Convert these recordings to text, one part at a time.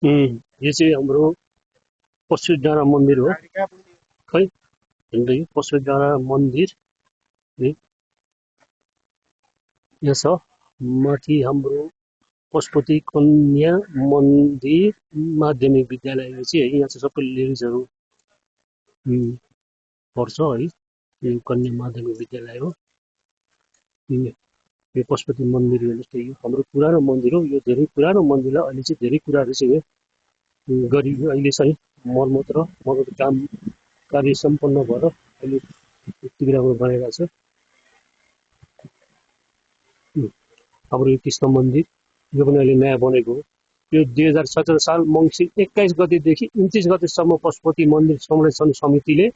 यो चाहिँ हाम्रो पशु डाँडा मन्दिर हो खै हेर्दै पशु डाँडा मन्दिर है यहाँ छ माथि हाम्रो पशुपति कन्या मन्दिर माध्यमिक विद्यालय यो चाहिँ है यहाँ चाहिँ सबै लेडिजहरू पढ्छ है यो कन्या माध्यमिक विद्यालय हो यो पशुपति मन्दिर जस्तै यो हाम्रो पुरानो मन्दिर हो यो धेरै पुरानो मन्दिरलाई अहिले चाहिँ धेरै कुराहरू चाहिँ गरी अहिले चाहिँ मर्मत र मर्मत काम कार्य सम्पन्न भएर अहिले यति राम्रो बनाइरहेको छ हाम्रो यो कृष्ण मन्दिर यो पनि अहिले नयाँ बनेको हो यो 2017 साल मङ्सिर 21 गतेदेखि 29 गतेसम्म पशुपति मन्दिर संरक्षण समितिले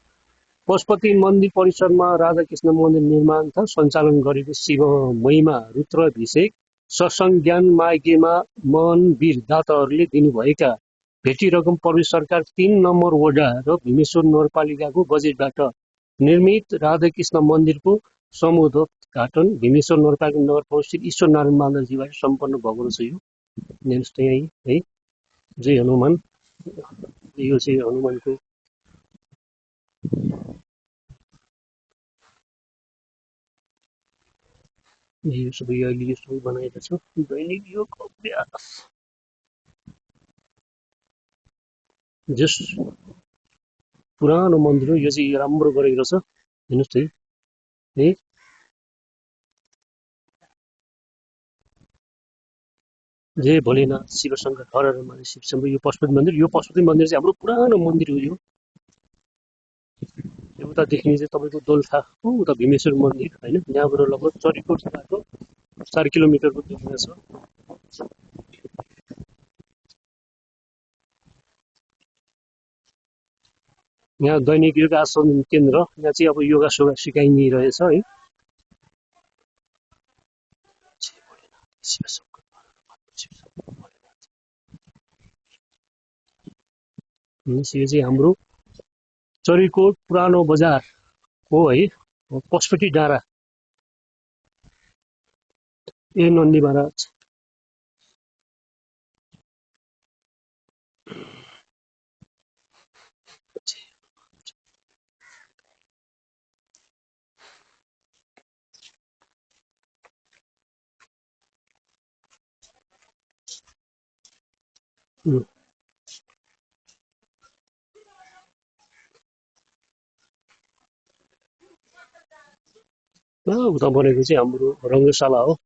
पशुपति मन्दिर परिसरमा राधाकृष्ण मन्दिर निर्माण तथा सञ्चालन गरेको शिव महिमा रुद्राभिषेक सत्सङ्ग ज्ञान माइकेमा मनवीर दाताहरूले दिनुभएका भेटी रकम प्रदेश सरकार 3 नम्बर वडा र भीमेश्वर नगरपालिकाको बजेटबाट निर्मित राधाकृष्ण मन्दिरको समुद्घाटन भीमेश्वर नगरपालिका नगर प्रमुख श्री ईश्वर नारायण मालजीबाट सम्पन्न भएको रहेछ यो नेक्स्ट यही है जय हनुमान यो चाहिँ हनुमानको यो सबै अहिले यो सबै बनाएको छ दैनिक योग अभ्यास जस पुरानो मन्दिर हो यो चाहिँ राम्रो गरेको छ हेर्नुहोस् है जय भोलेनाथ शिव शङ्कर हर हर महादेव शिव शम्भु यो पशुपति मन्दिर चाहिँ हाम्रो पुरानो मन्दिर हो यो उता देखिने चाहिँ तपाईँको दोलखाको उता भीमेश्वर मन्दिर होइन यहाँबाट लगभग चरीकोट जिल्लाको 4 किलोमिटरको दूरीमा छ यहाँ दैनिक योग आसन केन्द्र यहाँ चाहिँ अब योगा सोगा सिकाइने रहेछ है यो चाहिँ हाम्रो चरीकोट पुरानो बजार हो है पशुपति डाँडा ए नन्दी महाराज उता बनेको चाहिँ हाम्रो रङ्गशाला हो